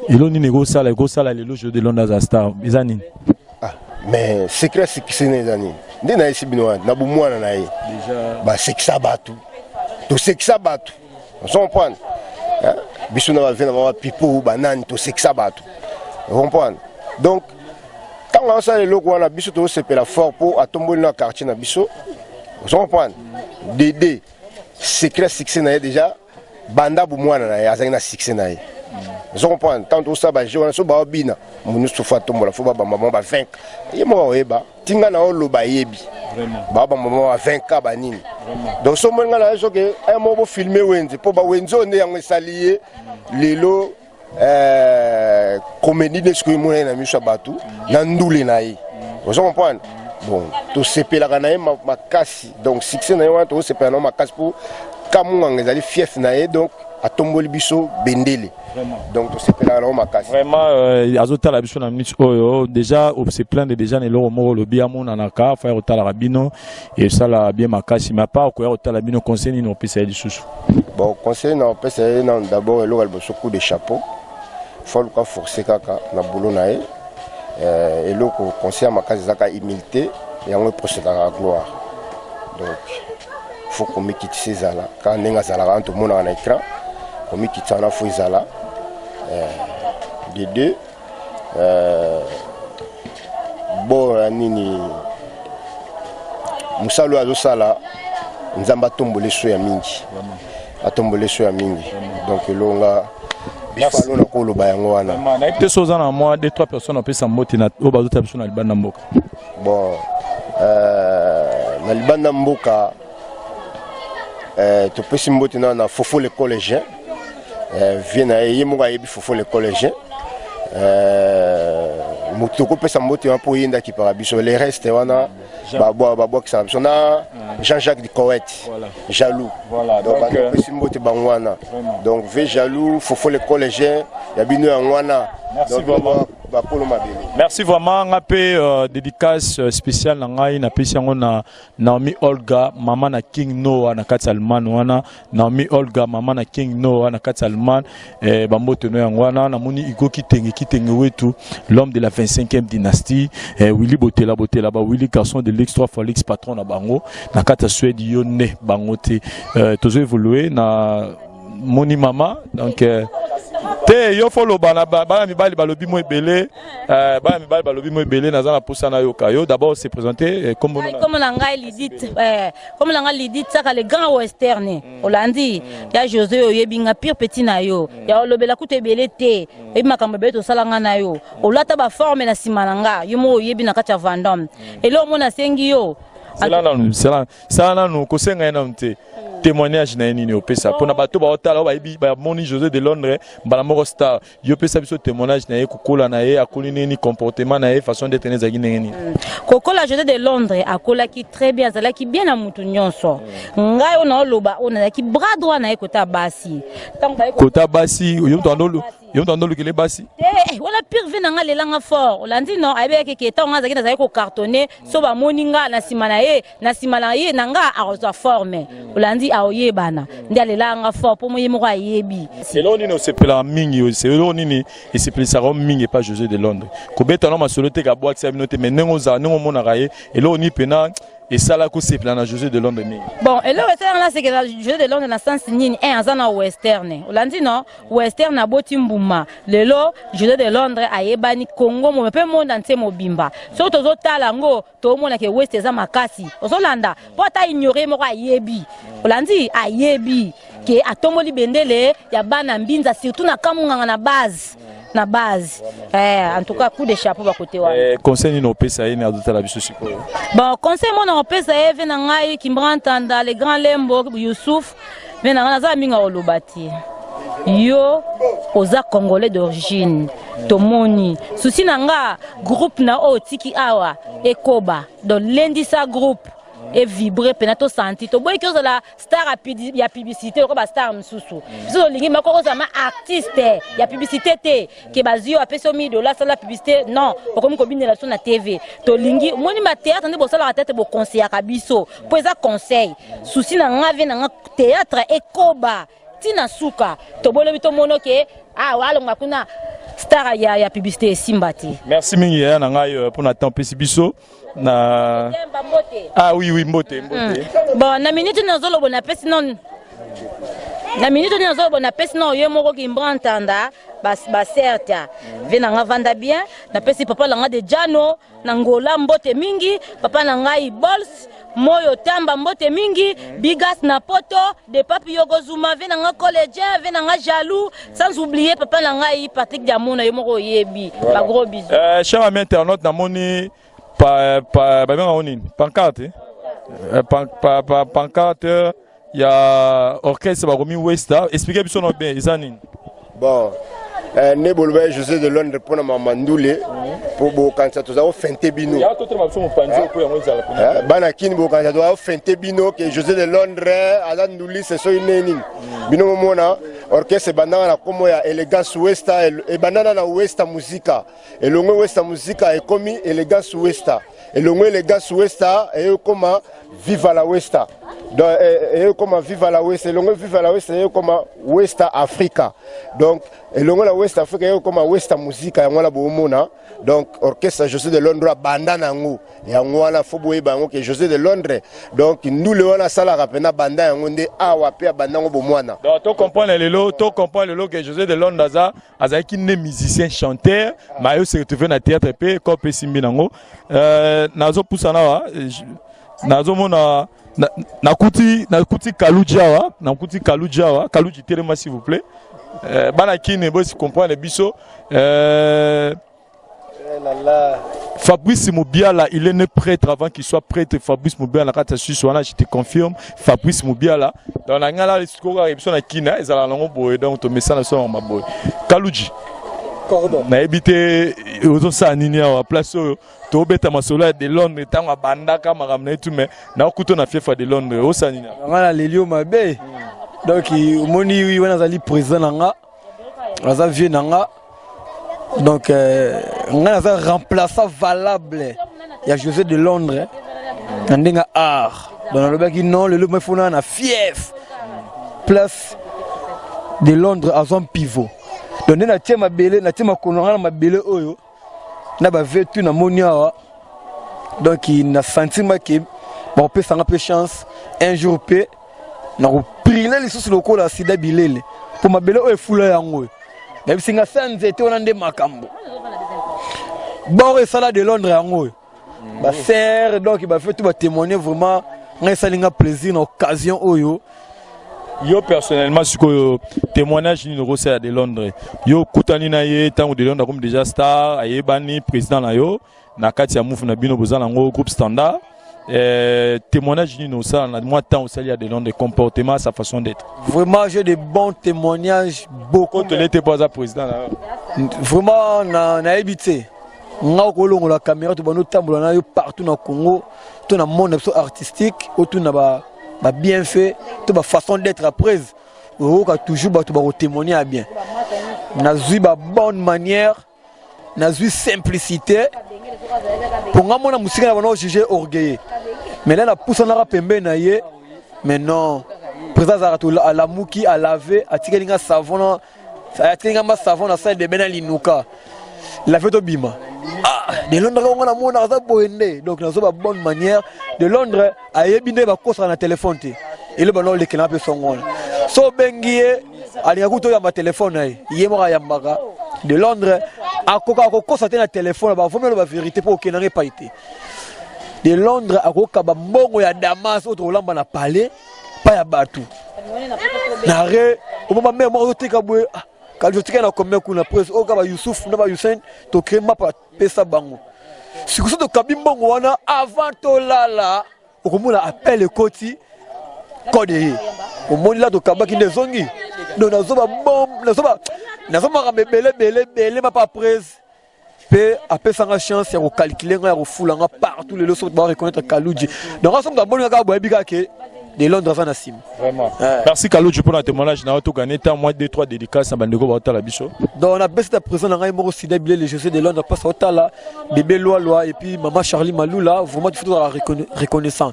A: elo nini ekosala lelo José de Londres aza star, eza nini?
F: Ah, mais secret succès na eza nini? Nde nayesi bino wana, na bomwana na ye basekisa bato, tosekisa bato, ozo comprendre? Biso na bave na bango, bapipo, banani, tosekisa bato, comprendre? Donc ntango azosala eloko wana, biso tozosepela fort mpo atomboli na quartier na biso, ozo comprendre? Dede, secret succès na ye déjà, banda bomwana na ye azalaki na succès na ye, ozo comprendre? Ntango tozosala bajeu wana, so baobina monusu, faut atombola, faut babamba bango ba 20, ye moko akoyeba ntinga na oloba, ayebi babamba bango ba 20 ka banini. Donc so omoni nga na ye, soki un moko bofilme wenze, mpo bawenze oyo nde yango esali ye lelo comédie nde sikoyo emona ye na miso ya bato na ndule na ye, ozo comprendre? Bon, tosepelaka na ye makasi. Donc succès na ye wana, tokosepela na ye makasi mpo Kamunganga ezali fief na ye, donc atomboli biso bendele, donc tosepelaka nango makasi.
A: Vraiment, azotala biso na minute oyo déjà, se plaindre déjà na eloko moko olobi, amonanaka fa ya kotalaka bino, esala bien makasi. Mais apart koya kotala bino, conseil nini opesa ye lisusu?
F: Bon, conseil na opesa ye nano, d'abord eloko ya liboso, coup de chapeau. Faut aluka force kaka na boulot na ye. Eloko conseil ya makasi ezaka humilité, yango eprocédaka gloire. Donc faut komikitisa, ezala kaka ndenge azalaka wana tomonaka na écran, komikitisa wana faut ezala. De deux, bo ya nini, mosala oyo azosala, Nzambe atombola eso ya mingi, atombola eso ya mingi. Donc elonga bifalo na koloba yango wana.
A: Nayebi te so oza na mwa deux trois personnes opesa mbote na oyo bazotala biso na libanda mboka.
F: Bon, na libanda mboka, topesi mbote na Fofo le collégien, vie na ye, ye moko ayebi Fofo le collégien. Moto tokopesa mbote wana mpo ye nde akipaka biso, le reste wana babwakisaka biso na Jean-Jacques du Coët jaloux. Donc batopesi mbote bango wana, donc ve jaloux, Fofo le collégien ya bino yango wana, bakolo mabele.
A: Merci vraiment. Nga mpe dédicace spéciale na ngai, napesi yango na Naomi Olga, mama na King Noah na kati ya Allemagne wana. Naomi Olga, mama na King Noah na kati ya Allemagne, bambote no yango wana. Namoni Igo Kitenge, Kitenge wetu, l'homme de la 25e dynastie, Willy Botela, Botela ba Willy, garçon de luxe, 3 fois luxe, patron na bango na kati ya Suède, yo ne bango te. Tozo évoluer na moni mama, donc te yo faut loba na bana mibali balobi mo ebele, bana mibali balobi mo ebele, naza na posa nayoka yo. D'abord se présenter, kombo?
G: Kombo na ngai Lidit, kombo na ngai Lidit Saka, le grand western. Olandi ya José, oyebi nga pire petit na yo ya olobela kutu ebele te, oyebi makambo ebele tosala nga na yo, olata baforme na nsima na nga, yo moko oyebi na kati ya Vendôme. Eloko mo nasengi yo.
A: Sala nanu, sala nanu, kosenga ye nanu te. Témoignage na ye nini opesa mpona bato baotala oyo bayebi, bamoni José de Londres mbala moko star? Yo opesa biso témoignage na ye, kokola na ye, akoli nini, comportement na ye, façon d'être ne ezalaki ndenge nini?
G: Kokola José de Londres, akolaki très bien, azalaki bien na mutu nyonso. Ngai oyo naoloba oyo, nazalaki bras droit na ye kota basi.
A: Ntango baye kota basi, yo moto andolukele basi?
G: Te, wana pire vie na nga, lelanga fort. Olandi no ayebaki ke ntango nga azalaki, nazalaki kocartonner, so bamoni nga na nsima na ye, na nsima na ye na nga akozwa forme. Olandi, aoyebana nde alelaka nga fort mpo ye moko ayebi.
A: Eloko nini osepelaka mingi, eloko nini esepelisaka yo mingi epa José de Londres? Kobeta no masolo te, kabwakisa bino te, mais ndenge ozala, ndenge omonaka ye, eloko nini mpena esalaki kosepela na José de Londres mingi?
G: Bon, eloko esalaka nasekela José de Londres na sens nini? Un aza na western, olandi no western aboti mbuma. Lelo José de Londres ayebani Congo mome mpe monde entier mobimba. Soki tozotala yango, tomona ke west eza makasi, ozolanda, mpo ata ignore moko ayebi, olandi, ayebi ke atomboli bendele ya bana Mbinza, surtout na Kamunganga, na base. En tout cas, coup de chapeau bakote wana.
A: Conseil nini opesa ye, azotala biso sikoyo?
G: Bon, conseil mona opesa ye, ve na ngai Kimbra Ntanda, le grand Lembo Youssouf, ve na ngai, naza mingi oloba te. Yo oza Congolais d'origine, tomoni susi na nga groupe na oyo otiki awa ekoba, donc lendisa groupe. evibre mpena tosanti toboyiki ozala star ya publicité lokola bastar mosusu. Biso tolingi moko ozala ma artiste ya publicité te, ke bazwi yo, apesi yo 1000 dollar, sala publicité. Non, okomi kobinela biso na TV. Tolingi omoni ma théâtre nde bosalaka théâtre, boconseillaka biso mpo eza conseil. Souci na nga, vie na nga, théâtre ekoba ntina suka. Tobolobi tomona ke ah, alonga kuna star ya publicité esimba te.
A: Merci mingi, yaya na ngai, mpona temps opesi biso na ah oui, mbote, mbote.
G: Bon, na minute nazoloba, napesi non, na minute nini nazoloba, napesi na oyo moko Kimbra Ntanda baserta ve na nga vanda bien. Napesi papa na nga de Jano na Ngola mbote mingi, papa na ngai Bols Moyo Tamba mbote mingi, Bigas na Poto de Papi Yokozuma, ve na nga collégien, ve na nga jaloux, sans oublier papa na ngai Patrick Diamona, yo moko oyebi. Ba gros bisous.
A: Cher ami internaute, namoni pa pa babenga nini, pancarte, pancarte ya orchestre bakomi Westa. Explique biso na bien, eza nini?
F: Bon, nde boloba José de Londres mpona mama ndule, mpo bokanisa toza kofente bino bana Kini, bokanisa toza kofente bino ke José de Londres aza ndulise soki nde nini. Bino momona orchestre ebandaka na nkombo ya Elegance Westa, ebandana na Westa Muzika, elongwe Westa Muzika ekomi Elegance Westa, elongwe Elegance Westa eyekoma Viva la Westa. Donc eyekoma Viva la Westa, elongwe Viva la Westa eyekoma Westa Africa. Donc elongwe na West Africa eyekoma Westa Muzika. Yango wana boomona donc orchestre José de Londres abanda na yango. Yango wana fo boyeba yango ke José de Londres, donc ndule wana asalaka mpena banda yango nde awa mpe abanda yango bomwana.
A: Donc to comprendre lelo ke José de Londres aza azalaki nde musicien chanteur, mais ayo se retrouve na théâtre mpe kope esimbi nango. Nazopusana awa, nazomona nakuti Kaluji awa, nakuti Kaluji awa. Kaluji, telema s'il vous plaît. Bana Kini bosi comprendre biso. Fabrice Moubiala, il est né prêtre avant qu'il soit prêtre. Fabrice Moubiala, kati ya Suisse wana, je te confirme. Fabrice Moubiala. Donc, na ngala sikoyo biso na Kina, ezala nango boye, donc tomesana so na maboye. Kaluji. Nayebi te ozosala nini awa place oyo. Tobeta masolo ya de Londres ntango abandaka makambo na ye tu, mais nakuta na fief ya de Londres, osala nini awa?
H: Nga naleli yo mabe. Donc omoni wana azali président na nga, aza vieux na nga. Donc nga naza remplaçant valable ya José de Londres na ndenge art. Donc nalobaki non, lelo mefuna na fief place de Londres azwa pivot. Donc nde natie mabele, natie makolo na nga na mabele oyo na bavetu namoni awa. Donc na sentiment ke bakopesanga mpe chance un jour mpe nakoprile lisusu lokola sida bilele, mpo mabele oyo efula yango oyo nayebisi nga sa nzete wana nde makambo bor esala de Londres yango oyo basere. Donc bafe tu batémoigne vraiment, ngai esali nga plaisir na occasion oyo.
A: Yo personnellement sikoyo, témoignage nini okosala de Londres? Yo okutani na ye ntango de Londres akomi déjà star, ayebani, président na yo na kati ya mouve na bino boza nango groupe standard. Témoignage nini osala na mwa temps osali ya de Londres, comportement, sa façon d'être?
H: Vraiment, j'ai de bons témoignages, beaucoup.
A: Kotole te mpo aza président na yo.
H: Vraiment, nayebi te, nga okolongola caméra, to bando otambola na yo partout na Congo to na monde na biso artistique, otuna ba bienfait to ba façon d'être après, oyoka toujours bato bakotémoigne ya bien. Nazwi ba bonne manière, nazwi simplicité, mpo nga mona mosika na bana juge orgueilleux, mais là napusanaka pembeni na ye. Mais non, président azalaka to alamuki, alave, atikeli nga savon na atikeli nga ma savon na salle de bain na linuka lave tobima. Ah, de Londres ngo namona aza boye nde. Donc nazo ba bonne manière de Londres, ayebi nde bakosaka na telefone te, eloba na olekela mpe songo wana. So obengi ye, alingaka kutu oyamba telefone na ye, ye moko ayambaka. De Londres akokaka kokosa te na telefone, bavomi aloba vérité mpo okendanga epai te. De Londres akokaba mbongo ya Damas oyo tokolamba na palais pa ya bato na re omoma mare moko azoteka boye. Ah, kali totikali na combien kuna pres oyo kaka bayusuf na bayusain tocrée mapa pesa bango. Sikoyo so tokabi mbongo wana, avant tolala okomona appel ekoti, code ye omoni la tokabaki nde ezongi. Donc nazoba bom, nazoba, nazo makambo ebele ebele ebele mapa pres. Mpe apesanga chance ya kocalcule nga, ya kofula nga partout. Lelo soki ba reconnaître Kaludji, donc aso moto aboni kaka boyebi kaka ke de Londres aza na nsima.
A: Vraiment. Merci Kaludji pour la témoignage na to gagner temps moi 2 3 dédicaces na bandeko ba tala biso.
H: Donc napesi ta présent na ngai moko, Sida Bilele, José de Londres, mpasa otala bébé Lwalwa et puis mama Charlie Malula. Vraiment, il faut tozala reconnaissant.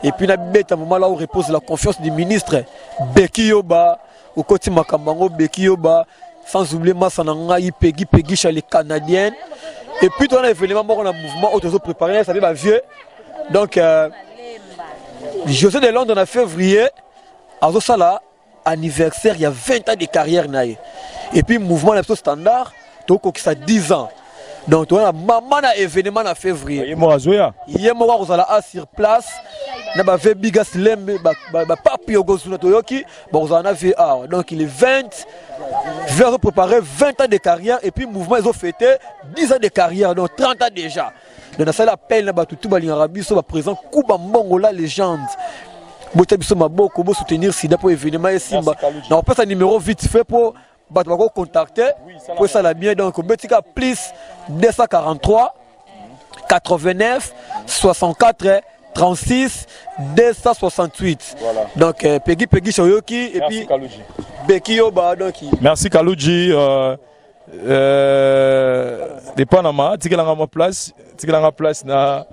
H: Et puis nabeta moment là où repose la confiance du ministre Beki Yoba, okoti makambo yango Beki Yoba, sans oublier masa na ngai Pegi Pegisha les Canadiennes. Et puis tona événement moko na mouvement oyo tozo préparé, ça fait ba vieux. Donc José de Londres, na février azosala anniversaire ya 20 ans de carrière na ye. Et puis mouvement na biso standard tokokisa 10 ans. Donc toza na mama na événement na février.
A: Ye moko azoya.
H: Ye moko akozala a sur place na bave bigas lembe, bapapi yokozuna, toyoki bakozala na vie awa. Donc il est 20 vieux, azo préparer 20 ans de carrière et puis mouvement ezofêter 10 ans de carrière, donc 30 ans déjà. Donc nasali appel na bato tu balingaka biso, baprésident Kuba Mbongo la légende, botia biso maboko, bosoutenir Sida mpo événement esimba. Na kopesa numéro vite fait mpo bato bakocontacte mpo esala bien. Donc obetika plus 243 89 64 36 268.
A: Voilà.
H: Donc Peggy Peggy Soyoki et
A: Merci
H: puis
A: Kaludji.
H: Beki Yoba, donc
A: Merci Kaludji. De Panama, tikelanga mwa place, tikelanga place na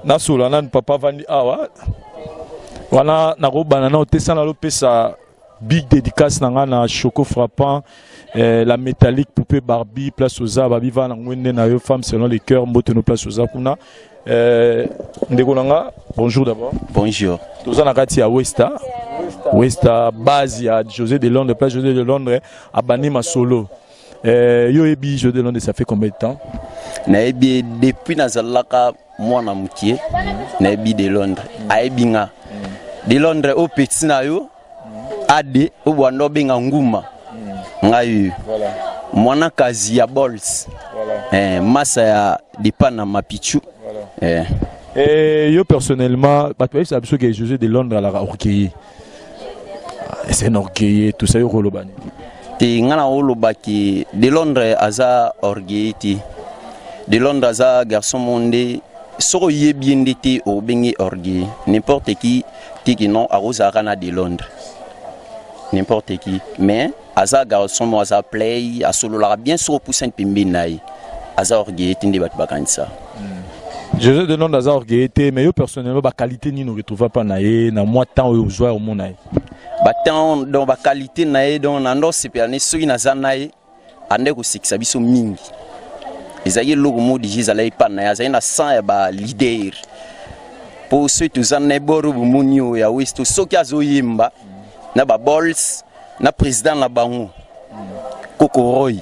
A: nasola nanu papa vandi awa wana. Nakobana na otesa, nalopesa big dédicace na nga na Choco Frappant, la métallique poupée Barbie, place oza babi va na ngwende na yo, femme selon les cœurs, mbote no place oza kuna. Ndeko na nga, bonjour d'abord.
I: Bonjour.
A: Toza na kati ya Westa, Westa base ya José de Londres, place José de Londres abandi masolo. Yo yebi José de Londres, ça fait combien de temps?
I: Nayebi ye depuis nazalaka mwana mokie. Nayebi de Londres, ayebi nga. De Londres oyo petit na yo ade oyo bwanda obenga nguma, ngai oyo mwana kazi ya bols, masa ya depa na Mapichu.
A: Et yo personnellement, bato bayebisaka biso ke José de Londres alaka orgueilleux, c'est un orgueilleux, tout ça. Yo koloba nini?
I: Te, nga na olobaki de Londres aza orgueilleux te. De Londres aza garçon mo nde soki oyebi ye nde te obengi orgueilleux n'importe qui tiki. Non, akozalaka na de Londres n'importe qui, mais aza garçon mo aza play, asololaka bien. Soki opusani pembeni na ye, aza orgueilleux te nde bato bakanisa.
A: José de Londres aza orgueilleux te, mais yo personnellement, baqualité nini oretrouva mpa na ye na mwa temps oyo ozwa omona ye?
I: Batemps, donc baqualité na ye, donc na ndo osepela ne soki naza na ye, ande kosekisa biso mingi. Ezalaki eloko moko déjà ezalaki epa na ye, azalaki na sang ya baleader, mpo soki toza na ye boro bomoni oyo ya West, soki azoyemba na babols na président na bango Kokoroy,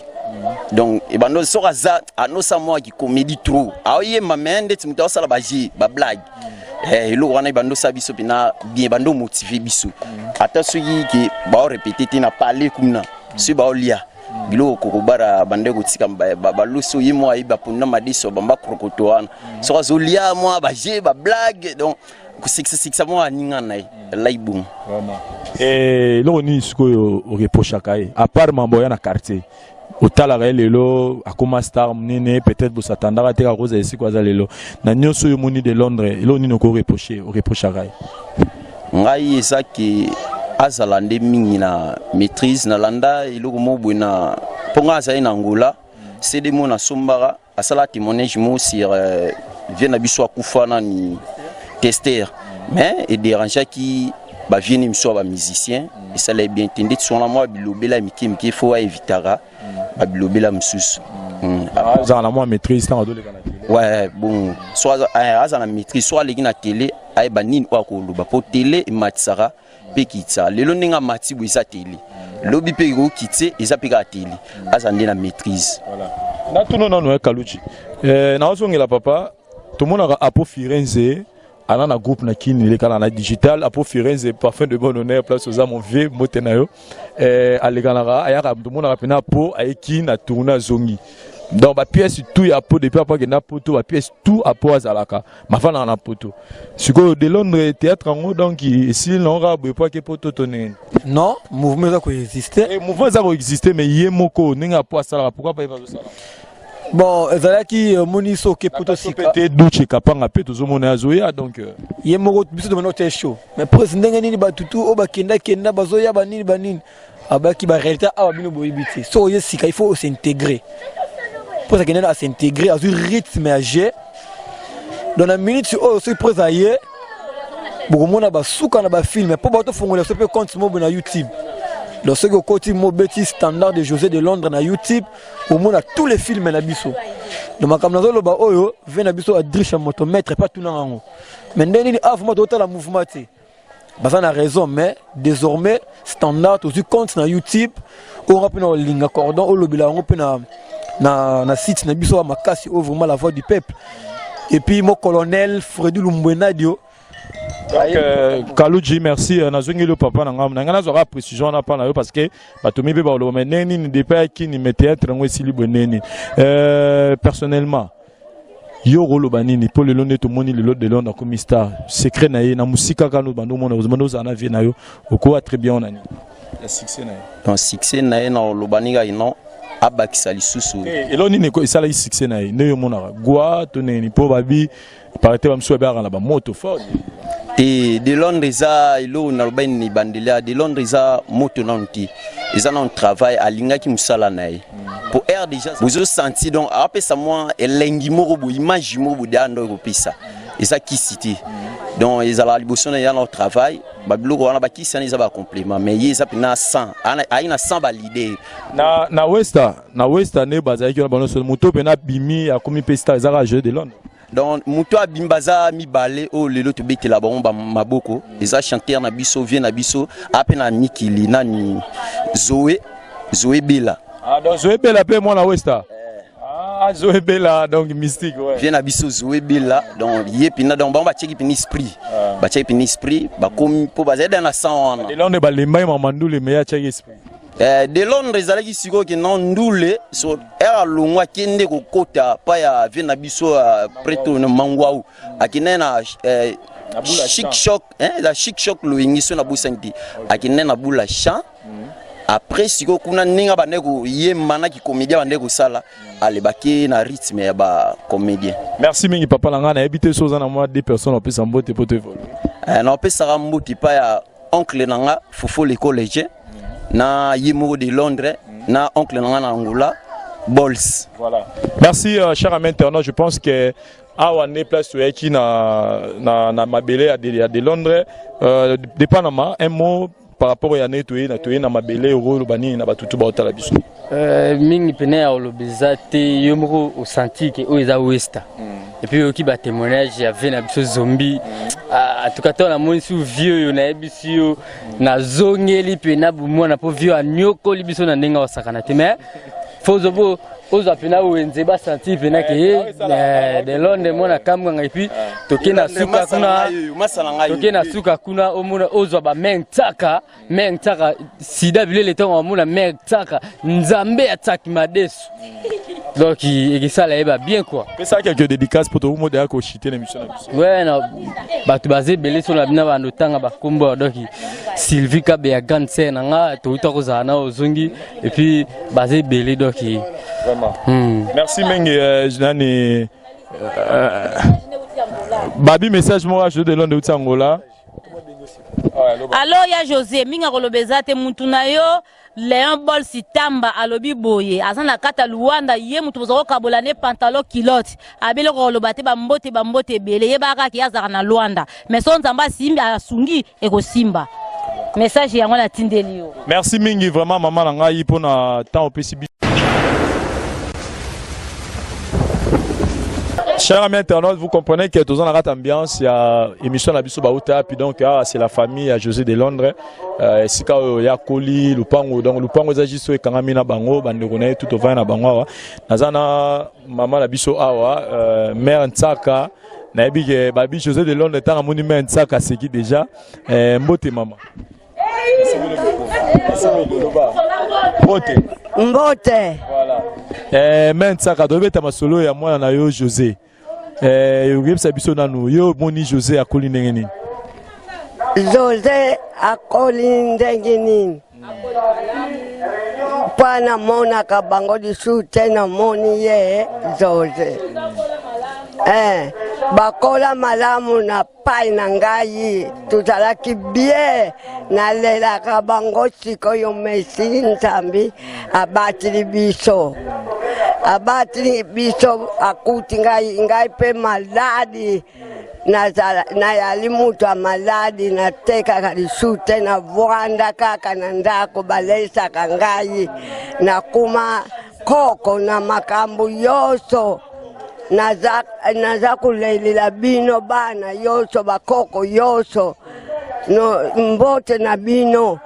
I: donc ebando soki aza anosala mwa comédie trop, aoyemba me ndeti moto aosala baje bablague. Eloko wana ebando osala biso mpena bien, ebando motive biso. Ata soki ke baorépéter te na pale kuna, soki baolia biloko kokobara, bande kotika baloso, ye mwa ayebi baponda madeso bamba krokoto wana, soki azolia mwa baje bablague, donc kosekisasekisa mwa aninga na ye elai bongo.
A: Eloko nini sikoyo oreprochaka ye, à part mambo ya na quartier? Otalaka ye lelo akoma star monene, peut-être bosatandaka te kaka kozala esika aza lelo. Na nyonso oyo omoni de Londres, eloko nini okoreproche, oreprochaka ye?
I: Ngai eza ke azala nde mingi na maîtrise. Nalanda eloko moko boye na mpo ngai azali na Angola, CD mo nasombaka, asala témoignage mo sur vieux na biso akufa nani, Tester, mais edérangeaki bavieux ni miso ya bamusicien, esala ye bien te. Ndeti wana mwa bilobela mike mike, fo aevitaka babilobela mosusu.
A: Azala na mwa maîtrise ntango azoleka na télé.
I: Ouais, bon, so aza na maîtrise, so aleki na télé, ayeba nini oyo akoloba, mpo télé ematisaka mpe ekitisaka. Lelo ndenge amati boye eza télé, lobi mpe ekokiti, eza mpe kaka télé. Aza nde na maîtrise.
A: Natuna nano ya Kaluchi, naozongela papa. Tomonaka Apo Firenze aza na groupe na Kini, elekana na digital. Apo Firenze, parfum de bon honneur, place oza, mon vieux, mbote na yo. Alekanaka, ayaka, tomonaka mpena Apo ayeki na tourne, azongi. Donc bapièce tout ya Apo, depuis Apo akenda poto, bapièce tout Apo azalaka mafandaka na poto. Sikoyo de Londres, théâtre yango donc esili nango kaka boye po ake poto to ndenge?
H: Non, mouvement eza koexiste.
A: Mouvement eza koexiste, mais ye moko ndenge Apo asalaka, pourquoi pas ye bazosala?
H: Bon, ezalaki omoni soki poto sika
A: te Duce Kapanga mpe tozomona ye azoya donc
H: ye moko biso tomona ote chaud mais prince ndenge nini batutu oyo bakendakenda bazoya banini banini abaki baréalité awa bino boyebi te soki oye sika il faut os'intégrer mpo akende na as'intégrer, azwi rythme ya jeu. Donc na minute oyo, soki prince aye, bokomona basuka na bafilm mpo batofongola so mpe compte mobo na YouTube. Donc soki okoti, mobeti Standard de José de Londres na YouTube, omona tous les films na biso. Donc makambo nazoloba oyo, ve na biso adriche ya moto maître pa tunanga yango. Mais ndenge nini avuma totala mouvement te, baza na raison. Mais désormais Standard tozwi compte na YouTube oyo nga mpe na kolinga cordon olobela yango mpe na site na biso ya makasi oyo, vraiment la voix du peuple. Et puis mo colonel Fredi Lumbwenadio.
A: Donc, Kaluji, merci. Nazongeli yo papa na ngai. Na ngai nazwaka précision wana mpa na yo parce que bato mi mpe baloba mais ndenge nini depuis akini mais théâtre yango esili boye, ndenge nini? Personnellement, yo okoloba nini mpo lelo nde tomoni lelo de Londres akomi star? Secret na ye na mosika kaka bando omona bando ozala na vie na yo, okoa très bien na nini ya succès na ye?
I: Donc succès na ye, na oloba nini kaka non, abakisa lisusu.
A: Elo nini esalaki succès na ye nde yo omonaka gwa to nini? Mpo babi parete bamosusu babengaka na bamoto fort.
I: Te, de Londres eza eloko naloba nini, ebandeli ya de Londres eza moto nanu te, eza nanu travail. Alingaki mosala na ye po air déjà bozosentir, donc apesa mwa elengi moko boye, image moko boye deya ndo ekopesa, eza kisi te. Donc ezalaka liboso na ya na travail, babiloko wana, bakisi wana eza bacomplément, mais ye eza mpena 100, ayi na 100 baleader.
A: Na westa nde bazalaki wana bango, moto mpena abimi akomi mpe star ezaka Jeu de Londres.
I: Donc moto abimi, baza mibale oyo lelo tobetela bango maboko, eza chanteur na biso, vie na biso, ape na mikili nani, Zoe Bela.
A: Ah, donc Zoe Bela mpe mwana westa. Ah, Zoe Bela, donc mystique, ouais.
I: Vie na biso Zoe Bela, donc ye mpena, donc bango batiaki mpena esprit, batiaki mpena esprit, bakomi mpo bazali da na 100 wana.
A: De Londres balemba ye mama ndule, mais ye atiaki esprit.
I: De Londres ezalaki sikoyo ke non, ndule so ere alongwa, akende kokota pa ya vie na biso ya preto na Mangwau, akende na Chic Choc, eza Chic Choc Loyingi so nabosani te, akende na Bula Champ. Après sikoyo kuna ndenge abandaki koyemba na kikomédien, abandaki kosala ale bake na rythme ya bacomédien.
A: Merci mingi papa na ngai. Nayebi te so oza na mwa deux personnes opesa mbote po to évolue.
I: Na opesaka mbote pa ya oncle na nga Fofo le collégien, na ye moko de Londres, na oncle na nga na Angola, Bols.
A: Voilà, merci cher ami internaute. Je pense que awa nde place toyaki na mabele ya de Londres de Panama. Un mot par rapport ya ndenge toye na mabele, okoloba nini na batutu baotala biso?
C: Mingi pene ya koloba eza te. Yo moko osanti ke oyo eza westa, et puis oyoki batémoignage ya vie na biso Zombi. En tout cas, to namoni su vieux oyo nayebisi yo, nazongeli mpena bomwana mpo vieux anyokoli biso na ndenge akosakana te. Mais fo ozobo ozwa mpena wenze, basanti mpena ke de Londres mwana kamganga. Et puis toke na suka kuna, toke na suka kuna, omona ozwa bamere ntsaka, mere ntsaka sida bilele ntango amona mere ntsaka nzambe atiaki madesu, donc ekesala yeba bien quoi.
A: Pesa quelques dédicaces po tokomo deya koshite na émission na biso.
C: Ouais, na bato baza ebele so na bino bando otanga bakombo. Donc Sylvie Kabe ya grande sœur na nga, touta kozala na ozongi, et puis baza ebele donc.
A: Vraiment. Merci mingi. Nani babi message moko Jeu de Londres euti Angola.
G: Alo ya José, mingi akoloba eza te. Mutu na yo Léon Bolsi Tamba alobi boye, aza na kati ya Luwanda, ye mutu boza kokabola ne pantalon culotte, abeli koloba te. Bambote, bambote ebele. Yebaka kaka ye azalaka na Lwanda, mais so Nzambe asimbi, asungi, ekosimba. Message yango natindeli yo.
A: Merci mingi vraiment mama na ngai mpona temps opesi biso. Chers amis internautes, vous comprenez que tous en a ambiance, il y a émission na biso bauta, puis donc ah, c'est la famille à José de Londres, esika oyo ya koli lupango, donc lupango eza juste ekangami na bango, bandeko na ye tout ovanda na bango awa. Naza na mama na biso awa, mère Ntsaka. Nayebi ke babi José de Londres ntango amoni mère Ntsaka aseki déjà. Mbote mama. Mbote.
J: Mbote.
A: Voilà. Mère Ntsaka, tobeta masolo ya mwana na yo José. Oyebisa biso nanu, yo omoni José akoli ndenge nini?
J: Jose akoli ndenge nini? Mpo namonaka bango lisusu te, namoni ye Jose. Eh, bakola malamu na pai na ngai, tozalaki bien, nalelaka bango sikoyo. Mesi Nzambi abatili biso, abatili biso, akuti ngai, ngai mpe maladi nazala nayali moto ya maladi, natekaka lisusu te, navwanda kaka na ndako, balesaka ngai, nakuma koko na makambo nyonso. Naza, naza kolelela bino bana nyonso, bakoko nyonso, no, mbote na bino,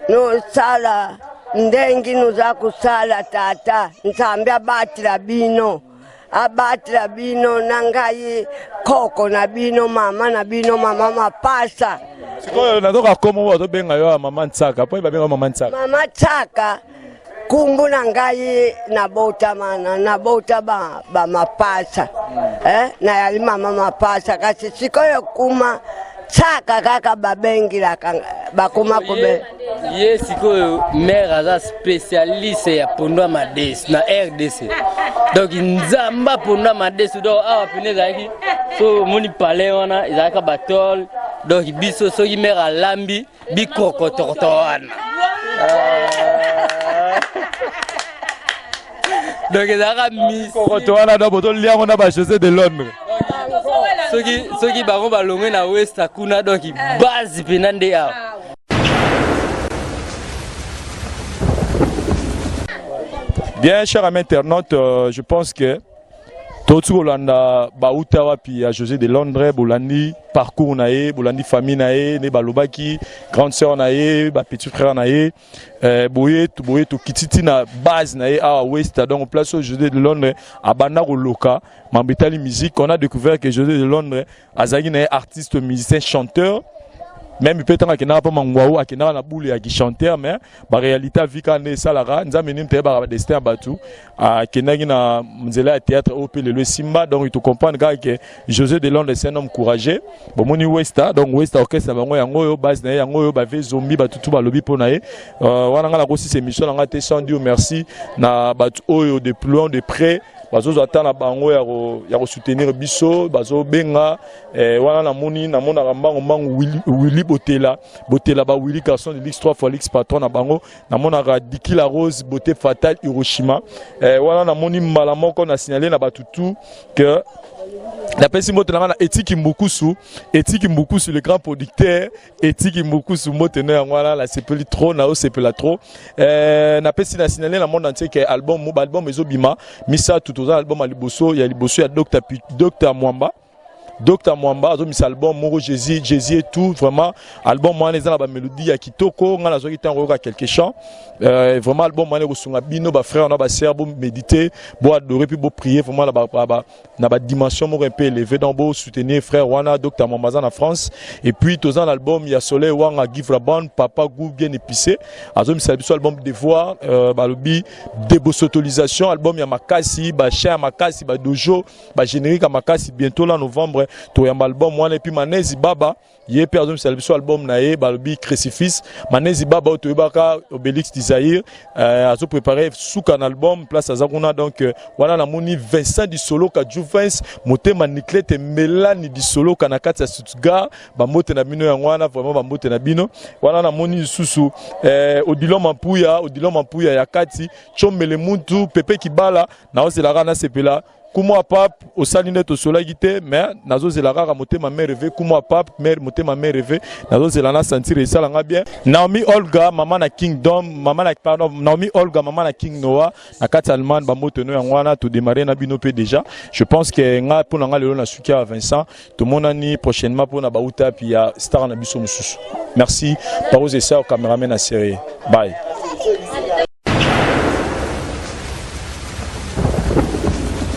J: nosala ndenge noza kosala. Tata Nzambe abatela bino, abatela bino na ngai koko na bino, mama na bino, mama Mapasa.
A: Sikoyo nazoka komo bazobenga yo ya mama Ntsaka, mpo babenga mama Ntsaka.
J: Mama Tsaka kumbu na ngai, nabotama na nabota ba, ba Mapasa, eh? Nayali mama Mapasa, kasi sikoyo kuma Tsaka kaka babengilaka, bakoma kobe.
C: Ye sikoyo mare aza spécialiste ya pondo ya madesu na RDC, donc nzamba pondo ya madesu. Donc awa pene ezalaki so omoni palais wana ezalaka batole, donc biso soki mare alambi bikokotokoto wana, donc ezalaka
A: mikokoto wana, donc bozolia yango na ba José de Londres.
C: Soki bango balongwe na westa kuna, donc base mpena nde awa.
A: Bien, cher ami internaute, je pense que toti kolanda bauta wapi ya José de Londres, bolandi parcours na ye, bolandi famille na ye, nde balobaki grande sœur na ye, bapetit frère na ye, boye boye tokiti ti na base na ye awa West, donc place oyo José de Londres abanda koloka mambo etali musique. On a découvert que José de Londres azalaki na ye artiste musicien chanteur, même mpe ntango akendaka mpa Mangwau, akendaka na bule ya kichanteur, mais baréalité avi kaka nde esalaka Nzambe nini toyebaka badestin ya bato, akendaki na nzela ya théâtre oyo mpe lelo esimba. Donc tocomprendre kaka ke José de Londres, c'est un homme courageux. Bomoni Westa, donc Westa orchestre na bango yango oyo, base na ye yango oyo, bave zombi batutu balobi mpo na ye wana. Ngai nakosisa émission na ngai te sans dire merci na bato oyo de plus loin, de près, bazozwa ata na bango ya kosoutenir biso, bazobenga wana. Namoni, namonaka mbango mbangu Willy, Willy Botela, Botela ba Willy garçon de l'X 3 fois l'X patron na bango. Namonaka Diki la Rose, beauté fatale Hiroshima, wana namoni mbala moko na signalé na bato tout que napesi mbote na ngai na Etiki Mbukusu, Etiki Mbukusu le grand producteur, Etiki Mbukusu, mbote no yango wana, nasepeli trop, naosepela trop. Napesi na signalé na monde entier ke album, baalbum ezobima misato. Toza na album ya liboso, ya liboso ya Dr Mwamba. Dr Mwamba azomisa album moko Jésus, Jésus et tout. Vraiment album wana eza na bamélodie ya kitoko, ngai nazwaki ntango koyoka quelques chants. Vraiment album wana ekosunga bino bafrère na basœur, boméditer, boadorer puis boprier vraiment na badimension moko un peu élevé. Donc bosoutenir frère wana Dr Mwamba, aza na France. Et puis toza na album ya Soleil Wanga Givre Band, papa goût bien épicé, azomisa biso album Devoir, balobi debosotolisation, album ya makasi, bachin ya makasi, badojo, bagénérique ya makasi. Bientôt la novembre toyamba album wana. Et puis Manezi Baba, ye mpe azomisala biso album na ye, balobi Crucifix. Manezi Baba oyo toyebaka Obélix Disaire, azoprépare suka na album, place aza kuna. Donc wana namoni Vincent Disoloka, Juvens motema Niclete Melani Disoloka na kati ya Stuttgart, bambote na bino yango wana, vraiment bambote na bino wana. Namoni lisusu Odilon Mampuya, Odilon Mampuya ya kati Tchombele, Muntu Pepe Kibala, naozelaka nasepela kumwa pape osali nde tosolaki te, mais nazozela kaka motema me reve kumwa pape mare motema me reve, nazozela na sentir esalanga bien. Naomi Olga, mama na Kingdom, mama na, pardon, Naomi Olga, mama na King Noah na kati ya Allemagne, bambote no yango wana. Todémarre na bino mpe déjà, je pense que nga mpo na nga lelo nasuki ya Vincent. Tomonani prochainement mpona bauta pi ya star na biso mosusu. Merci Parose Esa, cameraman na série. Bye.